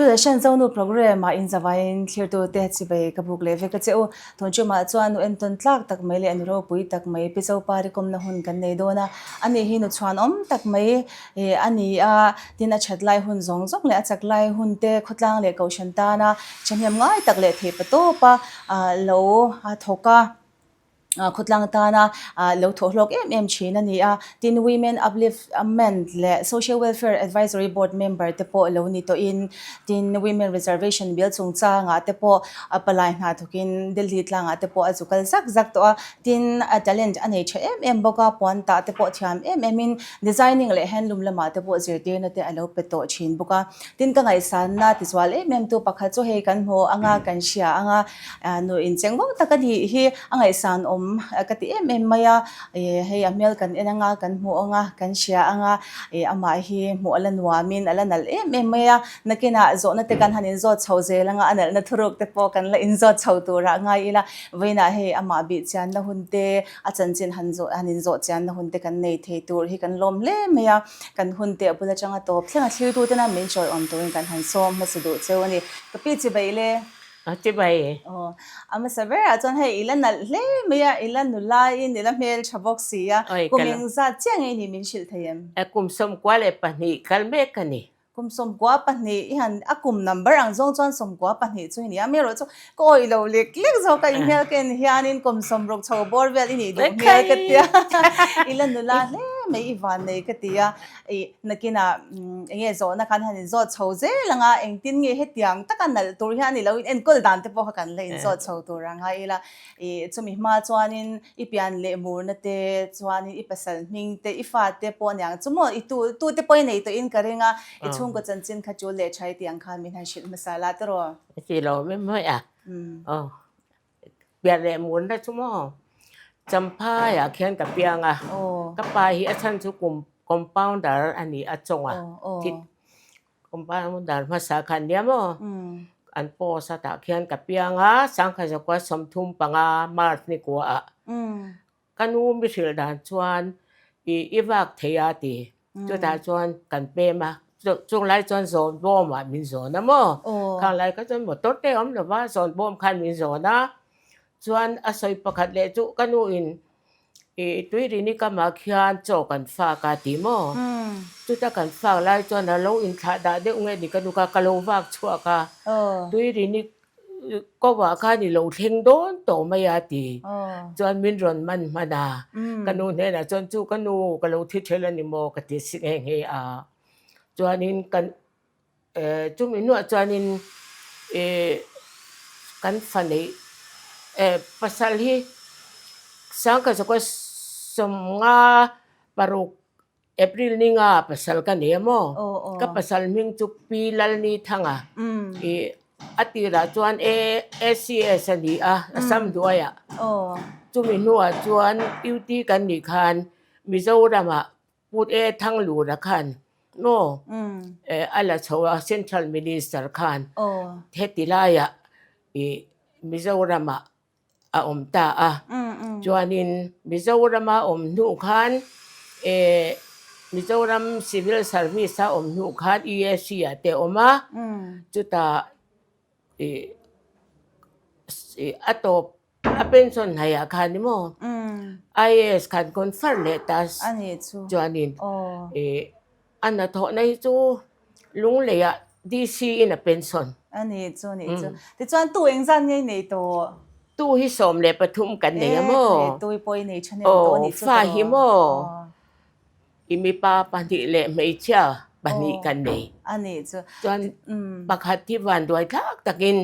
Doordarshan Zonu programme ah inzavaiin thlirtute chibai ka buk leh vek a che u. Thawnchumah chuan nu entawn tlak tak mai leh nu ropui tak mai Pi Zopari kawmna hun kan nei dawn a. Ani hi nu chhuanawm tak mai a ni a, tin a that lai hun zawng zawng leh a chak lai hun te khawtlang leh kohhran tana thahnem ngai tak leh theihpa tawpa lo thawk a. Khawtlang tana lo thawh hlawk em em thin a ni a, tin Women Upliftment leh Social Welfare Advisory Board member te pawh lo ni tawhin tin Women Reservation Bill chungchangah te pawh palai hna thawkin Delhi tlangah te pawh a zu kal zak zak tawh a, tin talent a nei tha em em bawk a, puan tah te pawh thiam em em in designing leh handloom lamah te pawh zirtirna te a lo pe tawh thin bawk a, tin ka ngaihsanna tizual em em tu pakhat chu hei kan hmu anga kan hria anga. Nu incheng vang tak a nih hi a ngaihsan awm ka ti em em mai a, hei a hmel kan en anga kan hmuh anga kan hria anga amah hi hmuh a la nuamin a la nalh em em mai a, nakinah zawhna te kan han inzawt chho zel anga a nalhna thuruk te pawh kan la inzawt chho turah ngai ila, vawiinah hei amah bih chianna hun te a chanchin han zawh han inzawh chianna hun te kan nei thei tur hi kan lawm hle mai a, kan hun te a bul atanga tawp thleng a thlirtu tena min chawiawm turin kan han sawm hmasa duh cheu a ni. Ka pi chibai le. A ti mai. Aw, a hmasa berah chuan hei i la nalh hle mai a, i la nulaiin i la hmel tha bawk si a, kum engzat chiah nge ni min hrilh thei em? A kum 92 kal mek a ni. Kum 92 i han, a kum number ang zawng chuan 92 chu i ni a, mi erawh chu ka awih lo lek lek zawk a, i hmel ka en hianin kum 60 chho bawr vel i nih duh hmel ka tia, i la nula hle mai i vannei ka ti a. Ih, nakinah eng nge zawhna khan han inzawt chho zel ang a, engtin nge hetiang taka nalh tur hian i lo enkawl dan te pawh kha kan la inzawt chho tur ang a ila. Ih, chumi hma chuanin i pian leh murna te chuanin i pasal hming te, i fate pawh aniang chu maw, i tu tu te pawh i nei tawhin ka ring a, i chhungkaw chanchin kha tul leh tha i tih ang khan min han hrilh hmasa la tiraw? Ka ti lo mai mai a, aw. Pian leh murna chu maw Champhaiah khian ka piang a, ka pa hi a chhan chu kum compounder a ni a chawng a, compounder hmasa khan nia maw an post a tah khian ka piang a, Sangkhazakua 35 March ni kuaah Ka nu mi hrilh dan chuan i i vak thei a ti. Chutah chuan kan pem a, chung lai chuan zawn bawmah min zawn a maw? Khang lai kha chuan motor te a awm lo va, zawn bawm khan min zawn a. Chuan a sawi pakhat leh chu ka nu in i tuirini kamah khian chaw kan fak a ti maw? Chuta kan fak lai chuan a lo inthlah dah deuh nge ni ka nu kha ka lo vak chhuak a, tuirini Kovah khan i lo thleng dawn tawh mai a ti. Chuan min rawn man hman a, ka nu hnenah chuan chu ka nu ka lo thi ṭhel a ni maw ka ti si nghe nghe a. Chuanin kan chumi hnuah chuanin kan fa neih pasal hi Sangkazawka 56 April ni nga pasal ka nei a maw? Ka pasal hming chu Pi Lalnithanga i a tirah chuan ACS a ni a, Assam hnuaiah. Chumi hnuah chuan UT kan nih khan Mizoramah Pu E Thanglura khan maw a la chho a, Central Minister khan heti laiah i Mizoramah a awm ta a. Chuanin Mizorama awm hnu khan eh Mizoram Civil Service a awm hnu khan EAC ah te a awm a, chutah ih a tawp a pension hnaihah khan ni maw IAS khan confer leh ta chuanin ih A hnathawhna hi chu Lungleiah DC in a pension. A ni chu, ni chu. Tichuan tu engzat nge i nei tawh? Tu hi 13 kan nei a maw? E, tu hi pawh i nei tha nem tawh a nih chu tawh. Fa hi maw? I mipa pahnih leh hmeichhia pahnih kan nei. A nih chu. Chuan pakhat hi vanduai thlak takin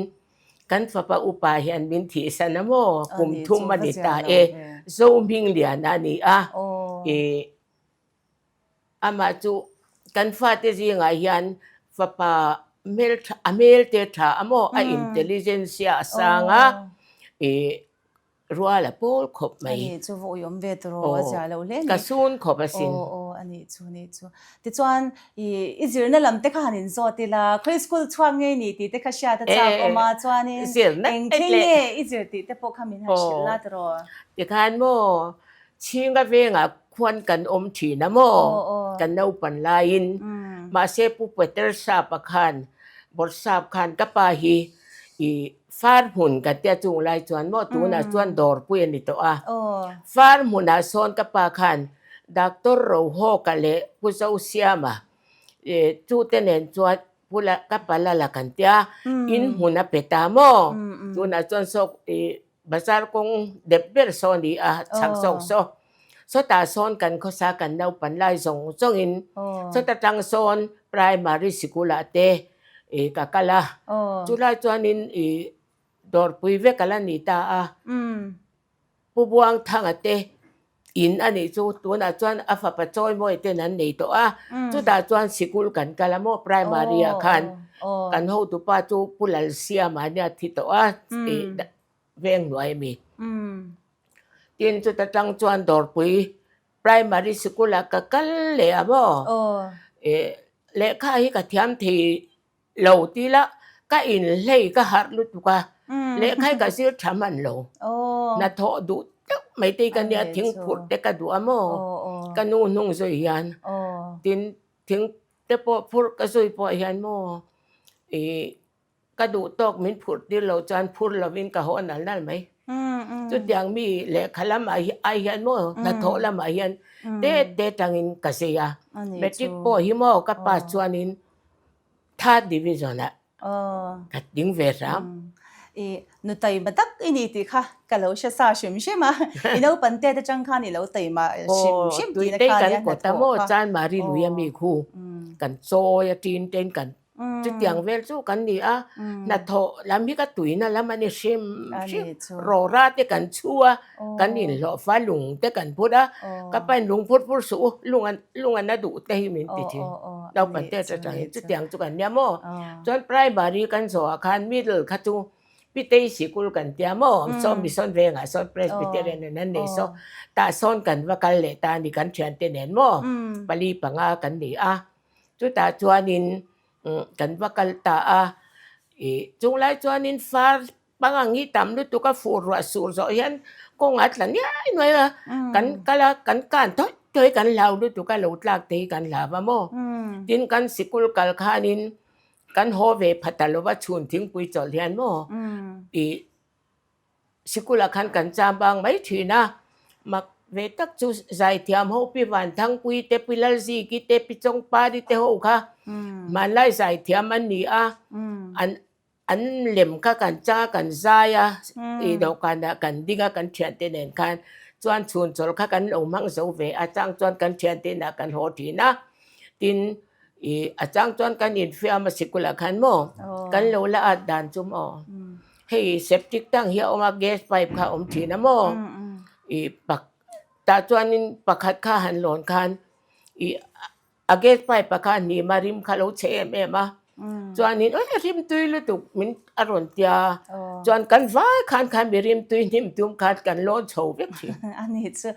kan fapa upa hian min thihsan a maw? Kum thum a ni ta e. Zohmingliana a ni a. I Amah chu kan fate zingah hian fapa hmeltha a hmelte tha a maw a intelligence a sang a ih rual a pawl khawp mai. A nih chu va uiawm ve tawh a zia lo hle a ni. Ka sun khawp asin. Aw aw a nih chu a nih chu. Tichuan ih i zirna lam te kha han inzawt ila khawi school chhuak ngei ni tih te kha hriat a chak awm a chuanin eng thil nge i zir tih te pawh kha min han hrilh la tawh. Tikhan maw Chhinga vengah khuan kan awm thin a maw? Kan naupan laiin. Mahse Pu Peter Sapa khan. Bawrhsap khan ka pa hi i far hmun kan tia chung lai chuan maw tunah chuan dawrpui a ni tawh a. Far hmunah sawn ka pa khan Doctor Rohawka leh Pu Zosiama chute nen chuan Pu la ka pa la la kan tia in hmun a pe ta maw tunah chuan saw i Bazar kawng dep ber saw a ni a chhak zawk saw sawtah sawn kan khawsa kan naupan lai zawng zawngin sawta tang sawn primary sikul ah te i ka kal a chulai chuanin i dawrpui vek a la ni ta a. Pu Buangthanga te in a nih chu tunah chuan a fapa chawimawi ten an nei tawh a, chutah chuan sikul kan kal a maw primary ah khan kan hotupa chu Pu Lalsiama nia thi tawh a ih veng hnuai a mi. Tin chuta tang chuan Dawrpui primary sikul ah ka kal leh a maw ih lehkha hi ka thiam thei Lo ti la, ka inhlei ka harh lutuk a, lehkha hi ka zir tha hman lo. Hnathawh duh deuh mai te hi ka nia, thing phurh te ka duh a maw, ka nu hnung zui hian. Tin, thing te pawh phurh ka zui pawh hian maw, ih ka duh tawk min phurh tir lo chuan phur lovin ka haw nal nal mai. Chutiang mi lehkha lamah ai hian maw, hnathawh lamah hian te te tangin ka zei a. Matric pawh hi maw ka pass chuanin Third division ah ka ding ve hram. I nu taima tak i ni tih kha ka lo hre sa hrim hrim a. I naupan te atang khan i lo taima hrim hrim tihna kha nia hnathawh kha. Maw Chanmari lui a mi khu kan chawi a tin ten kan chutiang vel chu kan ni a. Hnathawh lam hi ka tuina lam a ni hrim hrim. Rawra te kan chhu a. Kan inhlawh fa lung te kan phut a, ka pain lung phut phur suh u, lung an lung an a duh te hi min ti thin. Naupang te atang hi chutiang chu kan nia maw. Chuan primary kan zawh ah khan middle kha chu Pitei sikul kan tia maw, saw Mission vengah sawn Presbyterian in an nei saw, tah sawn kan va kal leh ta a ni kan thiante nen maw, pali panga kan ni a. Chutah chuanin kan va kal ta a, ih chunglai chuanin far Pangang hi tam lutuk a fur ruah sur zawh hian kawng a tla niai nuai a, kan kal a kan kan tawih tawih kan hlau lutuk a lo tlak te hi kan hlau a maw. Tin kan sikul kal khanin kan haw ve phat ta lova chhun thingpui chawlh hian maw ih sikul ah khan kan cham bang mai thin a, mak ve tak chu zaithiam ho pi Vanthangpui te pi Lalziki te pi Chawngpari te ho kha hmanlai zaithiam an ni a, an An lem kha kan chang a, kan zai a, ih dawhkanah kan ding a, kan thiante nen khan chuan chhun chawlh kha kan lo hmang zo ve a, chang chuan kan thiante inah kan haw thin a, tin ih a chang chuan kan infiam a sikulah khan maw kan lo la at dan chu maw hei septic tank hi a awm a, gas pipe kha a awm thin a maw ih pak tah chuanin pakhat kha han lawn khan ih A gas pipe ah khan hnima rim kha lo chhe em em a, chuanin awi a rim tui lutuk min a rawn tia, chuan kan vai khan khan mi rim tui hnim tum khan kan lawn chho vek thin. A ni chu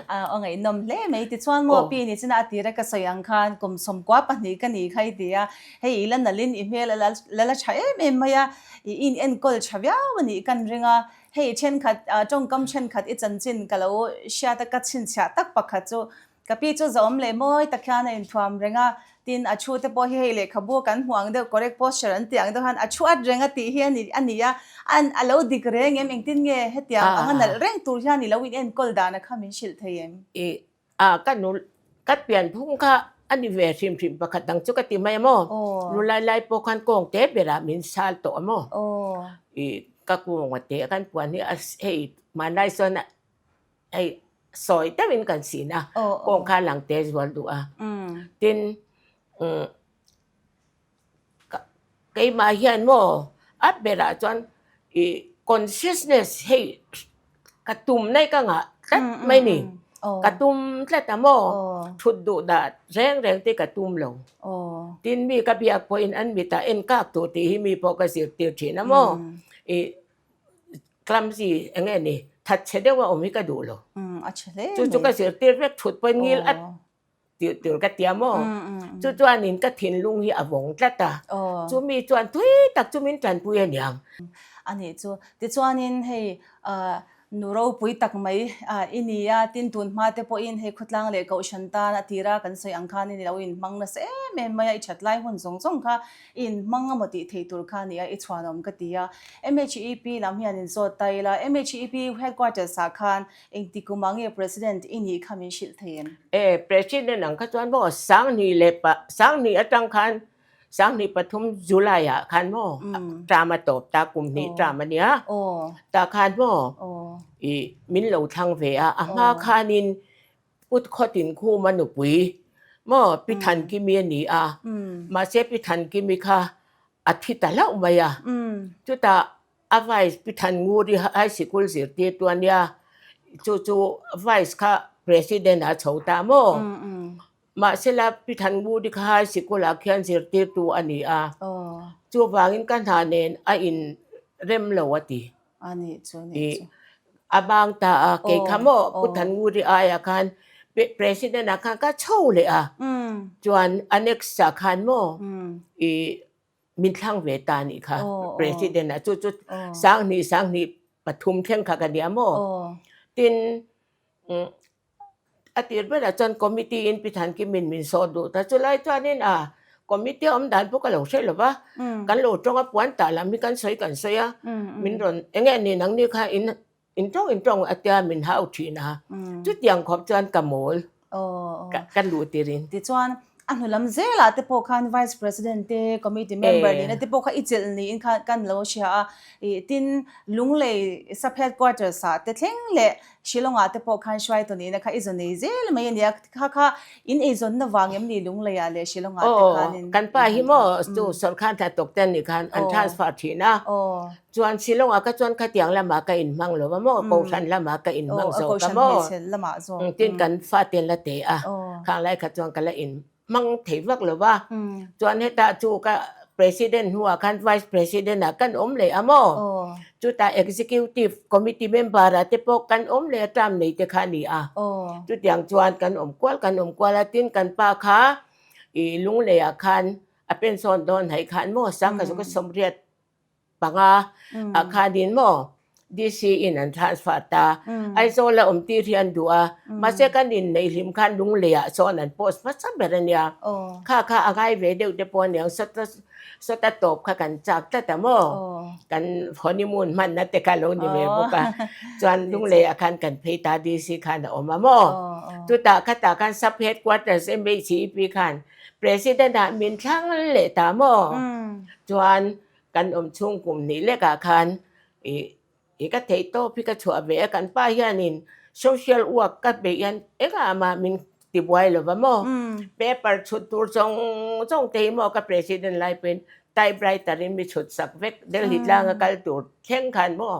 a ngaihnawm hle mai tichuan maw pi ni china a tira ka sawi ang khan kum sawmkua pahnih ka ni kha i ti a, hei i la nalhin i hmel a la la tha em em mai a, i in enkawl tha viau a nih kan ring a, hei thenkhat tawngkam thenkhat i chanchin ka lo hriat a ka chhinchhiah tak pakhat chu Ka pi chu zawm leh mawi tak hian a inthuam reng a, tin a thu te pawh hi hei lehkhabu kan hmuh ang deuh correct posture an tih ang deuh hian a thu at reng a tih hi a ni a ni a, an a lo dik reng em engtin nge hetiang anga nalh reng tur hian i lo in enkawl dan a kha min hrilh thei em? I a ka nu ka pian phung kha a ni ve hrim hrim pakhat dang chu ka ti mai a maw, nu lai lai pawh khan kawng te berah min sal tawh a maw, i ka kung a te a kan puan hi a hei hmanlai chuan a Hei sawi deuhin kan sin a, kawng kha lang te zual duh a. Tin, keimah hian maw a berah chuan i consciousness hei ka tum nai ka ngah tlat mai ni. Ka tum tlat a maw, thut duh dah reng reng te ka tum lo. Tin, mi ka biak pawhin an mitah en kak tur tih hi mi pawh ka zirtir thin a maw. I Clumsy eng nge ni that chhe deuh a awm hi ka duh lo. A chhe hle mai. Chu chu ka zirtir vek thut pawhin ngil at tirh tur ka tia maw. Chu chuanin ka thinlung hi a vawng tlat a. Chu mi chuan thui tak chu min tanpui a niang. A nih chu. Tichuanin hei. Nu ropui tak mai i ni a, tin tun hma te pawhin hei khawtlang leh kohhran tan a tira kan sawi ang khan i lo inhmang nasa em em mai a, i that lai hun zawng zawng kha i inhmang a maw tih theih tur kha a ni a, i chhuanawm ka ti a. MHEP lam hian in zawt ta ila, MHEP headquarters ah khan engti kum ah nge President i nih kha min hrilh thei em? E, President ang kha chuan maw Sanghnih leh pa Sanghnih atang khan Sanghnih pathum July ah khan maw term a tawp ta kum hnih term a nia tah khan maw i min lo thlang ve a a hma khanin Pu Khawtinkhuma nupui maw Pi Thankimi a ni a mahse Pi Thankimi kha a thi ta hlauh mai a chutah a vice Pi Thannguri high sikul zirtirtu a nia chu chu vice kha president ah a chho ta maw. Mahsela Pi Thannguri kha high sikul ah khian zirtirtu a ni a, chuvangin ka hna nen a in rem lo a ti. I a bang ta a, kei kha maw Pu Thannguri aiah khan President ah khan ka chho leh a, chuan annex ah khan maw i min thlang ve ta a nih kha President ah chu chu sanghnih sanghnih pathum thleng kha ka nia maw. Tin A tir berah chuan committee in Pi Thankimin min sawt duh ta. Chulai chuanin a committee awm dan pawh ka lo hre lo va, kan lo tawng a puan tah lam hi kan sawi kan sawi a, min rawn eng nge ni nangni kha in in tawng in tawng a tia min hau thin a, chutiang khawp chuan ka mawl ka luh tirin. Tichuan a hnu lam zelah te pawh khan Vice President te committee member nihna te pawh kha i chelh niin khan kan lo hria a, ih tin Lunglei sub headquarters ah te thleng leh Shillong-ah te pawh khan hruaitu nihna kha i zawn ei zel mai a nia, kha kha in eizawnna vang em ni Lungleiah leh Shillong-ah te khan in. Aw, kan pa hi maw chu sawrkar hna tawk te an nih khan an transfer thin a, chuan Shillong-ah kha chuan khatiang lamah ka inhmang lo va maw, Kohhran lamah ka inhmang zawk a maw, tin kan fate an la te a, khang lai kha chuan ka la in. hmang thei vak lo va, chuan hetah chu ka President hnuah khan Vice President ah kan awm leh a maw? Chutah Executive Committee member ah te pawh kan awm leh a term nei te kha a ni a. Chutiang chuan kan awm kual kan awm kual a, tin kan pa kha ih Lunglei ah khan a pensawn dawn hnaih khan maw Sangha chu ka sawmriat panga ah khanin maw DC in an transfer ta Aizawl a awm tir hi an duh a mahse kan inneih hlim khan Lunglei ah sawn an post hmasa ber a nia kha kha a ngai ve deuh te pawh aniang sawta sawta tawp kha kan chak tlat a maw kan honeymoon hmanna te kha lo ni ve bawk a chuan Lunglei ah khan kan phei ta DC khan a awm a maw chutah khatah khan sub headquarters MHEP khan President ah min thlang leh ta maw chuan Kan awm chhung kum hnih lekah khan ih ih ka theih tawp hi ka chhuah ve a, kan pa hianin social work ka beih hian engah mah min ti buai lo va maw? Paper chhut tur zawng zawng te hi maw ka president lai pawhin typewriter in mi chhut sak vek, Delhi tlanga kal tur thleng khan maw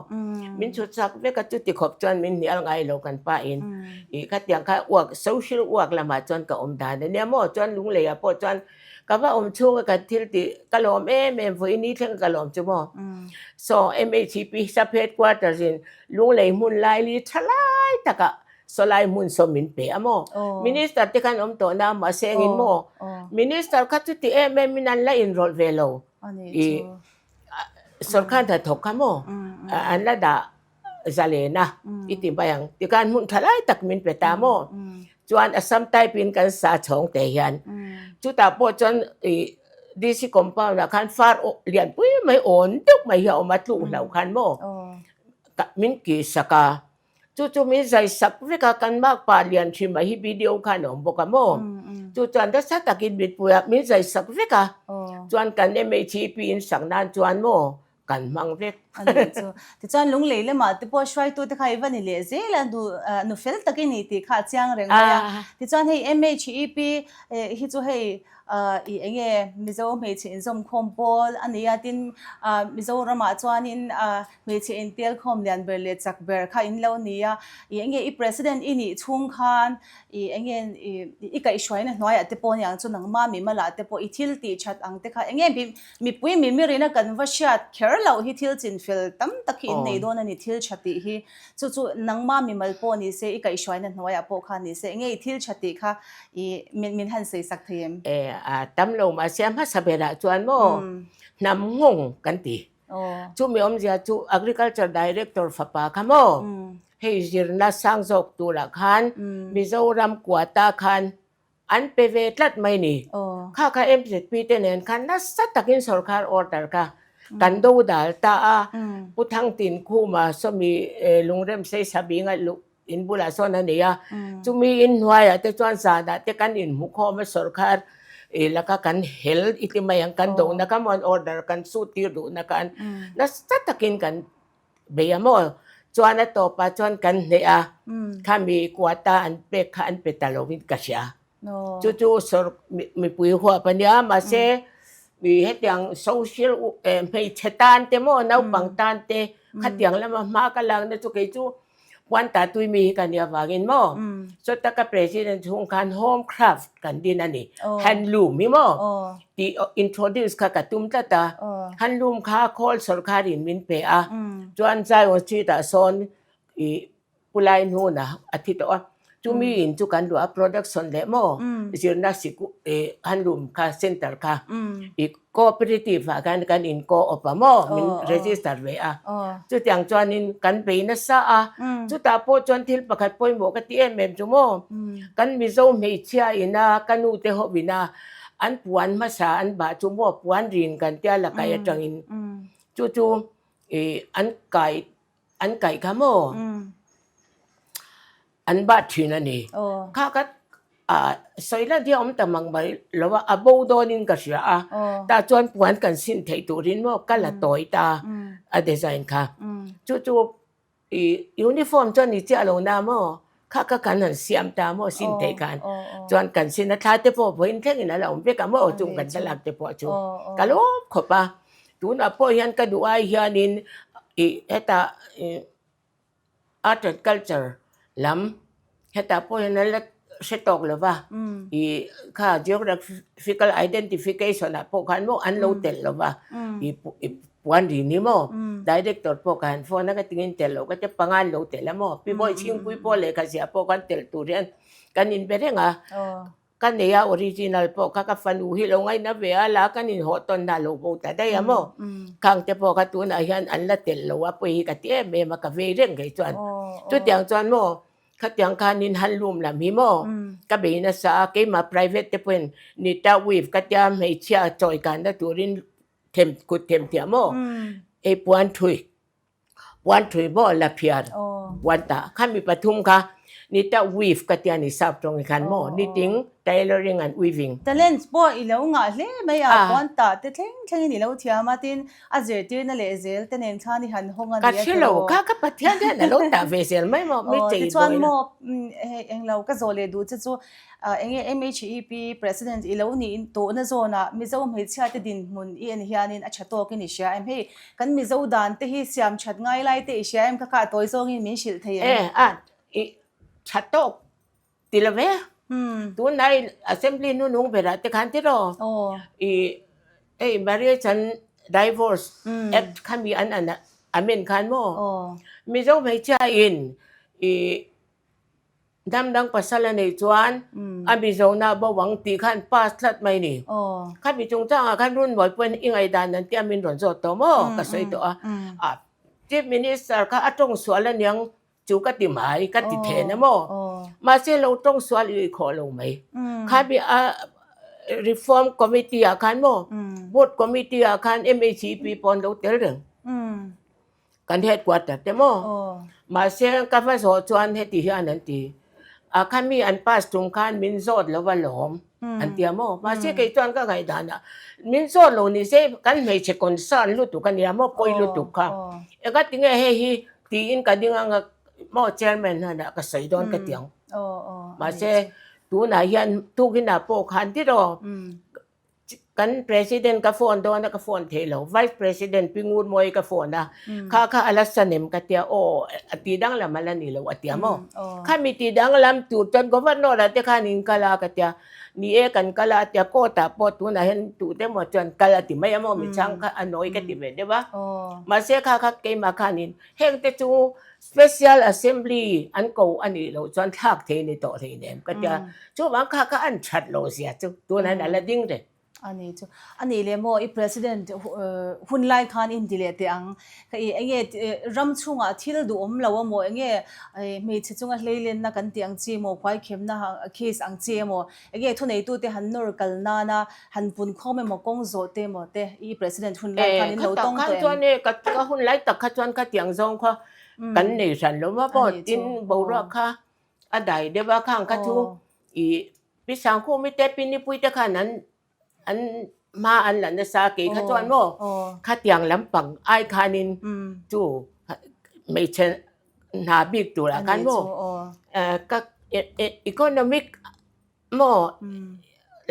min chhut sak vek a, chuti khawp chuan min hnial ngai lo kan pa in ih khatiang kha work social work lamah chuan ka awm dan a nia maw? Chuan Lungleiah pawh chuan Ka va awm chhunga ka thil tih ka lawm em em vawiin ni thleng ka lawm chu maw. Saw MHP sub headquarters in Lunglei hmun laili tha lai takah sawlai hmun saw min pe a maw. Minister te khan awm tawh na mahse engin maw Minister kha chuti em em in an la inrawlh ve lo i sawrkar hnathawk kha maw an la dah zalen a i ti mai ang tikhan hmun tha lai tak min pe ta maw chuan Assam type in kan sa chhawng te hian chutah pawh chuan ih DC compound ah khan far lian pui mai awn deuh mai hi a awm a tluk hlauh khan maw min kih sak a chu chu min zai sak vek a kan makpa lian hrim a hi video khan a awm bawk a maw chu chuan nasa takin min pui a min zai sak vek a chuan kan MHEP in sak nan chuan maw kan hmang vek. A nih chu. Tichuan Lunglei lamah te pawh hruaitu te kha i va ni leh zel a, nu nu fel tak i ni tih kha a chiang reng mai a. Tichuan hei MHEP hi chu hei i eng nge Mizo hmeichhe inzawmkhawm pawl a ni a, tin Mizoramah chuanin hmeichhe intelkhawm lian ber leh chak ber kha in lo ni a. I eng nge i president i nih chhung khan i eng nge i kaihhruaina hnuaiah te pawh aniang chu nangma mimalah te pawh i thil tih that ang te kha eng nge Mipui mimirina kan va hriat kher loh hi thil chinfel tam tak hi in nei dawn a ni, thil tha tih hi. Chu chu nangma mimal pawh ni se, i kaihhruaina hnuaiah pawh kha ni se, enge i thil tha tih kha i min min han sawi sak thei em? E, a tam lo mahse a hmasa berah chuan maw hnam nghawng kan ti. Chumi awmzia chu Agriculture Director fapa kha maw? Hei zirna sang zawk turah khan Mizoram quota khan an pe ve tlat mai ni. Kha kha MZP te nen khan nasa takin sorkar order kha kan do dal ta a. Pu Thangtinkhuma sawmi Lungremsei Sabinga in bulah sawn a nei a. Chumi inhnuaiah te chuan zanah te kan inhmukhawm a sorkar laka kan hel i ti mai ang kan dohna kha maw an order kan sut tir duhna khan nasa takin kan bei a maw. Chuan a tawpah chuan kan hneh a, khami quota an pek kha an pe ta lovin ka hria. Chu chu sawr mipui huap a nia mahse hetiang social hmeichhe tan te maw naupang tan te khatiang lama hma ka lakna chu kei chu puan ta tui mi hi ka nia vangin maw sawta ka president chhung khan home craft kan din a ni handloom hi maw tih introduce kha ka tum tlat a handloom kha khawl sawrkharin min pe a chuan Zion street ah sawn ih Pu Lai hnuna a thi tawh a, chumi in chu kan duh a production leh maw zirna sikul ih handloom kha center kha ih cooperative ah khan kan in co-op a maw min register ve a, chutiang chuanin kan bei nasa a, chutah pawh chuan thil pakhat pawimawh ka ti em em chu maw kan Mizo hmeichhia ina ka nu te ho ina an puan hmasa an bah chu maw puan rin kan tia la kai atangin chu chu ih an kai An kaih kha maw? An bah thin a ni. Kha ka sawi lan hi a awm ta mang mai lo a, a bo dawnin ka hria a. Tah chuan puan kan sin theih turin maw ka la tawi ta a design kha. Chu chu ih uniform chuan ni chiah lo na maw? Kha kha kan han siam ta maw sin theih khan chuan kan sin a thla te pawh vawiin thlengin a la awm vek a maw chung kan thlalak te pawh chu ka lawm khawp a tunah pawh hian ka duh ai hianin ih hetah ih art and culture lam hetah pawh hian an la hre tawk lo va ih kha geographical identification ah pawh khan maw an lo telh lo va ih Puan ri ni maw? Director pawh ka han phone a, ka tingin tel loh ka tia, panga an lo tel a maw? Pi Bawi Chhingpui pawh lehkha ziah pawh khan tel tur hian kan inbe reng a, ka nei a original pawh kha ka fanu hi lo ngaina ve a, la kan inhawh tawn na lo bo ta daih a maw? Khang te pawh kha tunah hian an la tel lo a, pawi hi ka ti em em a, ka vei reng kei chuan. Chutiang chuan maw khatiang khanin handloom lam hi maw ka bei nasa a, keimah private te pawhin nita weave ka tia hmeichhia chawi kanna turin them kut them thiam maw hei puan thui puan thui maw la phiar puan tah kha mi pathum kha ni ta weave ka tia ni sap tawng hi khan maw knitting tailoring and weaving. Talent pawh i lo ngah hle mai a puan tah te thleng thlengin i lo thiam a tin a zirtirna leh zel te nen khan i han hawng a ni a tiraw. Ka hre lo kha ka Pathian hian a lo tah ve zel mai maw mi chei tichuan maw hei englo ka zawh leh duh che chu Enge MHEP President i lo nih tawhna zawnah Mizo hmeichhia te dinhmun i en hianin a tha tawkin i hria em? Hei kan Mizo dan te hi siam that ngai lai te i hria em? Ka kah tawi zawngin min hrilh thei em? E a i tha tawk ti lo ve. Tunlai Assembly hnunung berah te khan tiraw i hei Marriage and Divorce Act kha mi an amend khan maw Mizo hmeichhia in i Damdang pasal a neih chuan a Mizona bo ang tih khan pass tlat mai ni. Khami chungchangah khan Runmawi pawhin i ngaihdan an tia min rawn zawt tawh maw ka sawi tawh a. A Chief Minister kha a tawng sual aniang chu ka ti mai ka ti then a maw. Mahse lo tawng sual i khawh lo mai. Khami a Reform Committee ah khan maw Board Committee ah khan MHEP pawh an lo tel reng. Kan headquarter te maw? Mahse ka va zawh chuan heti hian an ti, A kha mi an pass tum khan min zawt lo va lawm an ti a maw? Mahse kei chuan ka ngaihdan ah min zawt lo ni se kan hmeichhe concern lutuk a nia maw pawi lutuk kha. Eng a tinge hei hi tiin ka ding anga maw chairman hnenah ka sawi dawn ka ti ang. Mahse tunah hian tukinah pawh khan tiraw Kan President ka phone dawn a ka phone thei lo, Vice President Pi Ngurmawi ka phone a, kha kha a la san em ka tia aw a ti danglam a la ni lo a tia maw? Khami ti danglam tur chuan Governor ah te khan in kal a ka tia, ni e kan kal a a tia court ah pawh tunah hian tute emaw chuan kal a ti mai a maw mi chhang kha a nawi ka ti ve deuh a, mahse kha kha keimah khanin heng te chu Special Assembly an ko a nih loh chuan thlak thei ni tawh hleinem ka tia. Chuvang kha kha an that lo zia chu tunah hian a la ding reng. A ni chu. A nih leh maw i President hun lai khan in ti leh teh ang. Ka i enge ram chhungah thil duhawm lo a maw enge hmeichhe chunga hleilenna kan tih ang chi maw khuaikhemna case ang chi emaw enge thuneitute han nawr kal nana han pun khawm emaw kawng zawh te emaw te i President hun lai khan in lo tawng tawh em? Kha chuan e ka hun lai tak kha chuan khatiang zawng kha kan nei hran lo va pawh tin boruak kha a dai deuh a khang kha chu i Pi Sangkhumi te Pi Nipui te khan an an hma an la nasa kei kha chuan maw khatiang lampang ai khanin chu hmeichhe hna bik turah khan maw ka economic maw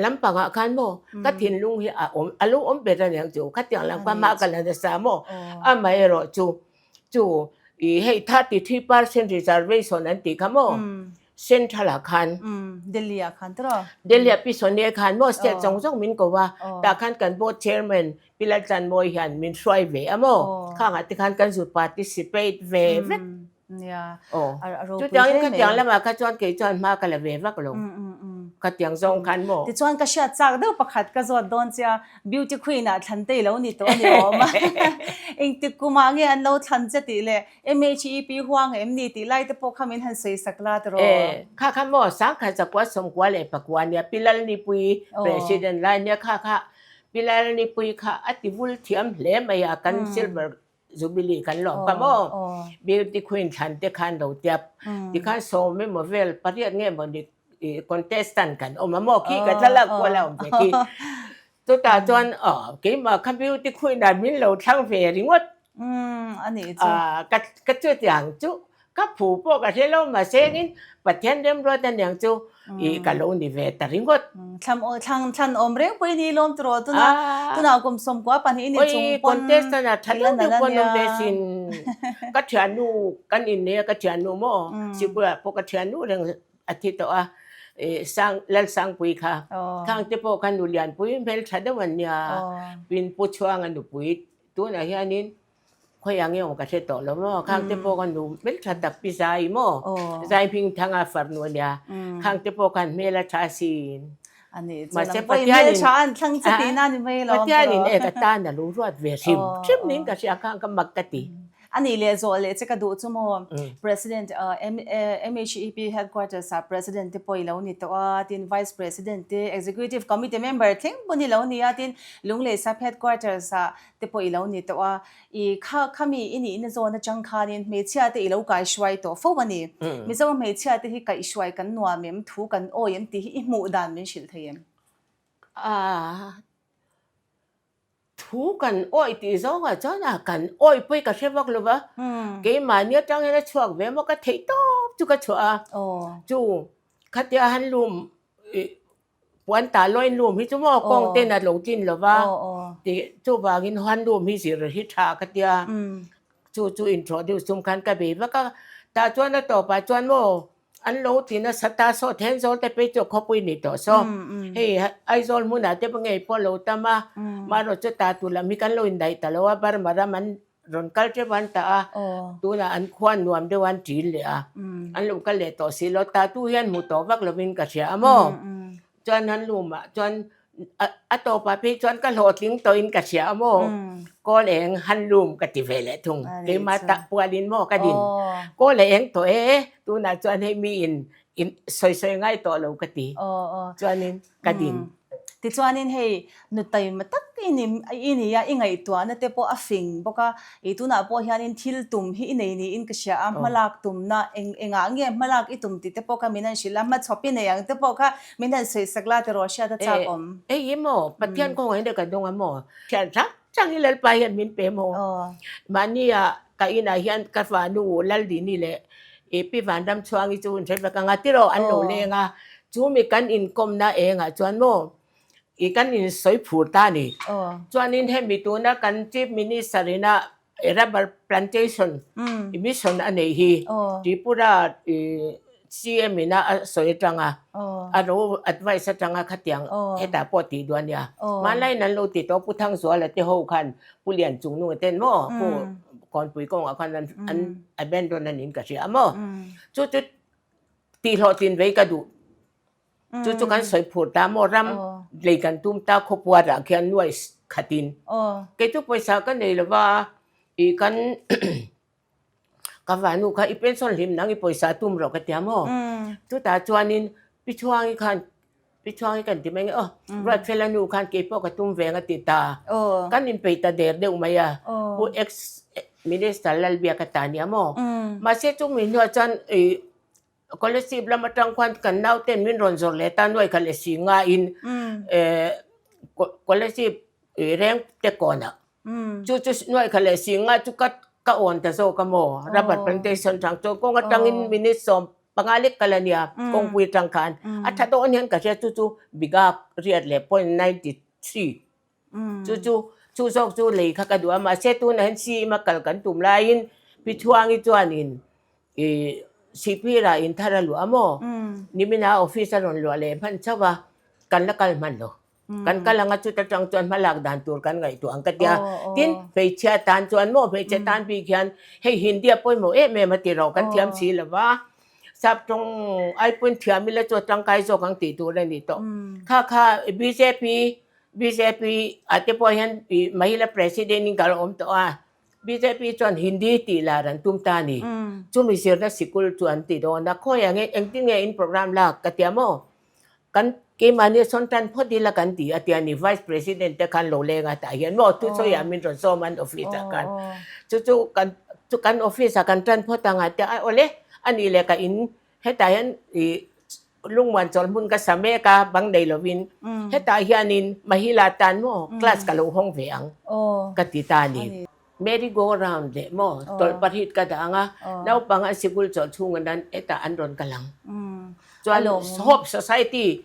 lampangah khan maw ka thinlung hi a awm a lo awm ber a niang chu khatiang lam kha hma ka la nasa maw amaherawh chu chu ih hei 33% reservation an tih kha maw. Central ah khan. Delhi ah khan tiraw? Delhi ah Pi Sonia khan maw state zawng zawng min ko a, tah khan kan board chairman Pi Laltlanmawi hian min hruai ve a maw, khangah te khan kan zu participate ve vek. Chutiangin khatiang lamah kha chuan kei chuan hma ka la ve vak lo, khatiang zawng khan maw. Tichuan ka hriat chak deuh pakhat ka zawt dawn chia, Beauty Queen ah thlan te i lo ni tawh a ni awm a, engtik kumah nge an lo thlan che tih leh MHEP huang em ni tih lai te pawh kha min han sawi sak la tiraw? E, kha kha maw Sangkhat zakua sawmkua leh pakua nia Pi Lalnipui President lai nia kha kha Pi Lalnipui kha a ti vul thiam hle mai a kan Silver Jubilee kan lawm kha maw Beauty Queen thlan te khan lo tiap tikhan sawm emaw vel pariat nge maw ni contestant kan awm a maw khi ka thlalak pawh a la awm ve khi Chutah chuan aw keimah kha beauty khuinah min lo thlang ve ringawt. Umm a nih chu. Ka ka chutiang chu ka phu pawh ka hre lo mahse engin Pathian remruat aniang chu ih ka lo ni ve ta ringawt. Thlam aw thlang thlan awm reng pawh i ni lawm tiraw tuna tunah kum sawmkua pahnih i ni chung pawn contestant a tha deuh deuh pawn awm ve sin ka thiannu kan innei a ka thiannu maw sikul ah pawh ka thiannu reng a thi tawh a, ih sang Lalsangpui kha khang te pawh kha nu Lianpui hmel tha deuh an nia, pin Pu Chhuanga nupui tunah hianin khawiah nge awm ka hre tawh lo maw, khang te pawh kha nu hmel tha tak pi Zai maw, Zai Hmingthanga farnu a nia, khang te pawh khan hmel a tha asin. Mahse Pathianin Pathianin e ka tan a lo ruat ve hrim hrim niin ka hria khang kha mak ka ti. A nih leh zawh leh che ka duh chu maw President MHEP Headquarters ah President te pawh i lo ni tawh a, tin Vice President te Executive Committee member thleng pawn i lo ni a, tin Lunglei Sub Headquarters ah te pawh i lo ni tawh a, i kha khami i nihna zawn atang khanin hmeichhia te i lo kaihruai tawh fo a ni. Mizo hmeichhia te hi kaihhruai kan nuam em, thu kan awi em tih hi i hmuh dan min hrilh thei em? Thu kan awih tih zawngah chuan a kan awih pawh hi ka hre vak lo va, keimahni atang hian a chhuak ve maw ka theih tawp chu ka chhuah a, chu khatia han lum ih puan tah lawiin lum hi chu maw kawng ten a lo tlin lo va tih chuvangin han lum hi zir hi tha ka tia, chu chu introduce tum khan ka bei vak a, tah chuan a tawpah chuan maw An lo ti nasa ta saw Thenzawl te phei chu khawpui ni tawh saw. Hei Aizawl hmunah te ngei pawh lo tam a, marawh chu ta tur lam hi kan lo indaih ta lo a, Burma ram an rawn kal teuh an tah a, tunah an khua nuam deuh an ṭil leh a, an lo kal leh tawh si lo, ta tu hian hmu tawh vak lovin ka hria a maw? Chuan an lumah chuan a tawpah phei chuan ka hlawhtling tawhin ka hria a maw? Kawl eng han lum ka ti ve leh thung. Keimah tak pualin maw ka din. Kawl a eng tawh e, tunah chuan hei miin in sawi sawi ngai tawh lo ka ti. Chuanin ka din. Tichuanin hei nutaima tak i ni i ni a, i ngaihtuahna te pawh a fing bawk a, i tunah pawh hianin thil tum hi i nei niin ka hria a, hmalak tumna eng engah nge hmalak i tum tih te pawh kha min han hrilh a, hmachhawp i nei ang te pawh kha min han sawi sak la tiraw hriat a chak awm. Hei hi maw Pathian kawngah hian ka dawng a maw? Thian hrang hrang hi Lalpa hian min pe maw? Mahnia ka inah hian ka fanu Laldini leh i Pi Vanramchhuangi chu hun hre vek anga tiraw an lo leng a, chu mi kan inkawmna engah chuan maw i kan insawi phur ta a ni. Chuanin hemi tuna kan Chief Minister ina rubber plantation i mission a neih hi Tripura i CM ina a sawi atanga a lo advice atanga khatiang hetah pawh tih duh a nia. Hmanlaiin an lo ti tawh Pu Thangzuala te ho khan Pu Lianchungnunga ten maw Pu Kawnpui kawngah khan an an abandon a niin ka hria a maw. Chu chu tihhlawhtlin vei ka duh. Chu chu kan sawi phur ta maw ram. Lei kan tum ta khawpuar ah khian nuai khatin. Kei chu pawisa ka nei lo va, i kan ka vanu kha i pension hlim nang i pawisa tum rawh ka tia maw? Chutah chuanin Pi Chhuangi khan Pi Chhuangi kan ti mai nge aw Ruatfela nu khan kei pawh ka tum ve ang a ti ta. Kan inpeih ta der deuh mai a, Pu ex Minister Lalbiaka ta nia maw? Mahse chumi hnuah chuan i Scholarship lam atang khuan kan nauten min rawn zawrh leh ta nuai kha leh si ngaiin scholarship reng te kawnah chu chu nuai kha leh si nga chu ka ka awn ta zawk a maw rubber plantation tang chuan kawng atangin minute 15 lek kal a nia kawngpui atang khan a tha dawn hian ka hria chu chu biga riat leh point 93 Chu chu chu zawk chu lei kha ka duh a, mahse tunah hian CM a kal kan tum laiin Pi Chhuangi chuanin ih Sihphirah in thar a luah a maw? Nimina office a rawn luah leh hman chauh a, kan la kal hman lo. Kan kal anga chuta tang chuan hmalak dan tur kan ngaihtuah ang ka tia. Tin, hmeichhia tan chuan maw hmeichhe tan bik hian hei Hindi a pawimawh em em a ti rawh kan thiam si lo va. Sap tawng ai pawn thiam ila chu a tangkai zawk ang tih tur a ni tawh. Kha kha bjp Bjp ah te pawh hian Mahila President in kal a awm tawh a, bjp chuan Hindi tih lar an tum ta a ni. Chumi zirna sikul chu an ti dawn a, khawi ang engtin nge in program lak ka tia maw? Kan keimahni sawn tan phawt ila kan ti a tia ni, Vice President te khan lo leng a tah hian maw thusawi ah min rawn sawm an office ah khan. Chu chu kan chu kan office ah kan tan phawt ang a tia a awle a nih leh ka in hetah hian ih Lungmuan chawlh hmun ka sa mek a, bang nei lovin hetah hianin Mahila tan maw class ka lo hawng ve ang ka ti ta a ni. Merry go round leh maw tawlh pahrit ka dah ang a, naupang an sikul chawlh chhunga nan hetah an rawn kal ang. Chuan Hope Society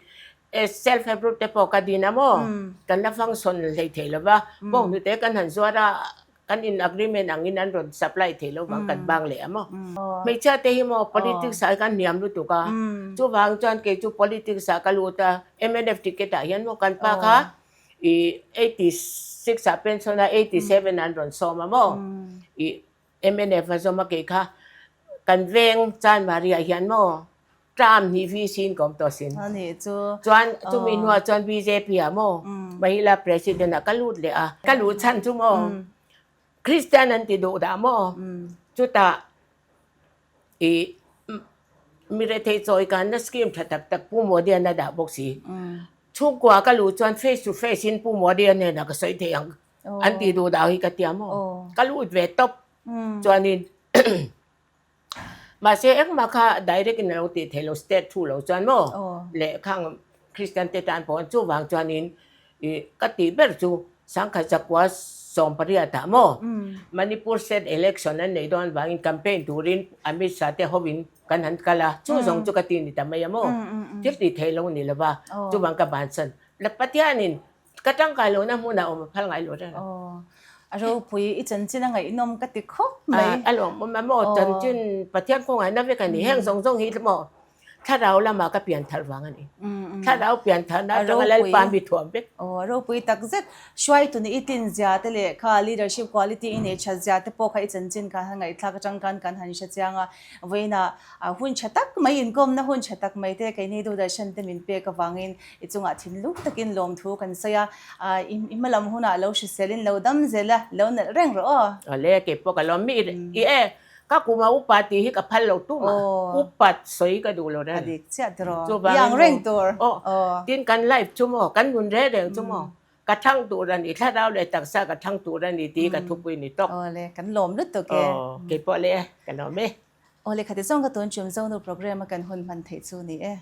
self help group te pawh ka din a maw, kan la function hlei thei lova, bawnghnute kan han zuar a, Kan in agreement angin an rawn supply thei lo vang kan bang leh a maw? Hmeichhia te hi maw politics ah kan hniam lutuk a, chuvang chuan kei chu politics ah ka lut a, mnf ticket ah hian maw kan pa kha i 86 ah pension a 87 ah an rawn sawm a maw? I mnf a zawm a kei kha kan veng Chanmari ah hian maw Term hi VC in ka awm tawh sin. Chuan chumi hnuah chuan bjp ah maw Mahila President ah ka lut leh a. Ka luh chhan chu maw Christian an ti duh dah maw chutah ih mi rethei chawi kanna scheme tha tak tak Pu Modi an a dah bawk si. Chhungkua ka luh chuan face to face in Pu Modi a hnenah ka sawi thei ang an ti duh dah hi ka tia maw ka lut ve tawp chuanin Mahse engmah kha direct in a lo tih theih lo state thu lo chuan maw leh khang Christian te tan pawh chuvang chuanin ih ka tih ber chu sangkhat zakua 18 ah maw Manipur state election an neih dawn vangin campaign turin Amit Shah te hovin kan han kal a chu zawng chu ka ti ni ta mai a maw thil tih theih lo ni lova chuvang ka bansan Pathianin Ka tangkai lohna hmunah awm a phal ngai lo reng a. Aw, a ropui i chanchin a ngaihnawm ka ti khawp mai. A lawmawm a maw, chanchin Pathian khawngaihna vek a ni. Heng zawng zawng hi maw thlarau lama ka pian thar vang a ni. Thlarau pian tharna atanga Lalpa mi thuam vek. Aw, a ropui tak zet. Hruaitu nih i tin zia te leh kha leadership quality i nei that zia te pawh kha i chanchin khan han ngaihthlak atang khan kan han hre chiang a. Vawiinah hun tha tak mai inkawmna hun tha tak mai te keini Doordarshan te min pek avangin I chungah thinlung takin lawmthu kan sawi a, i hmalam hunah lo hriselin lo dam zel a, lo nalh reng rawh aw. Awle, kei pawh ka lawm mi i e, ka kum a upa tih hi ka phal lo tum a, upat sawi ka duh lo reng. A dik chiah tiraw, i ang reng tur. Aw, tin kan life chu maw, kan nun reng reng chu maw, ka thang tur a ni, thlarau leh taksa ka thang tur a ni tih hi ka thupui ni tawk. Awle, kan lawm lutuk e. Aw, kei pawh le, ka lawm e. Awle, khati zawng ka tun chum Zonu programme a kan hun hman theih chu ni e.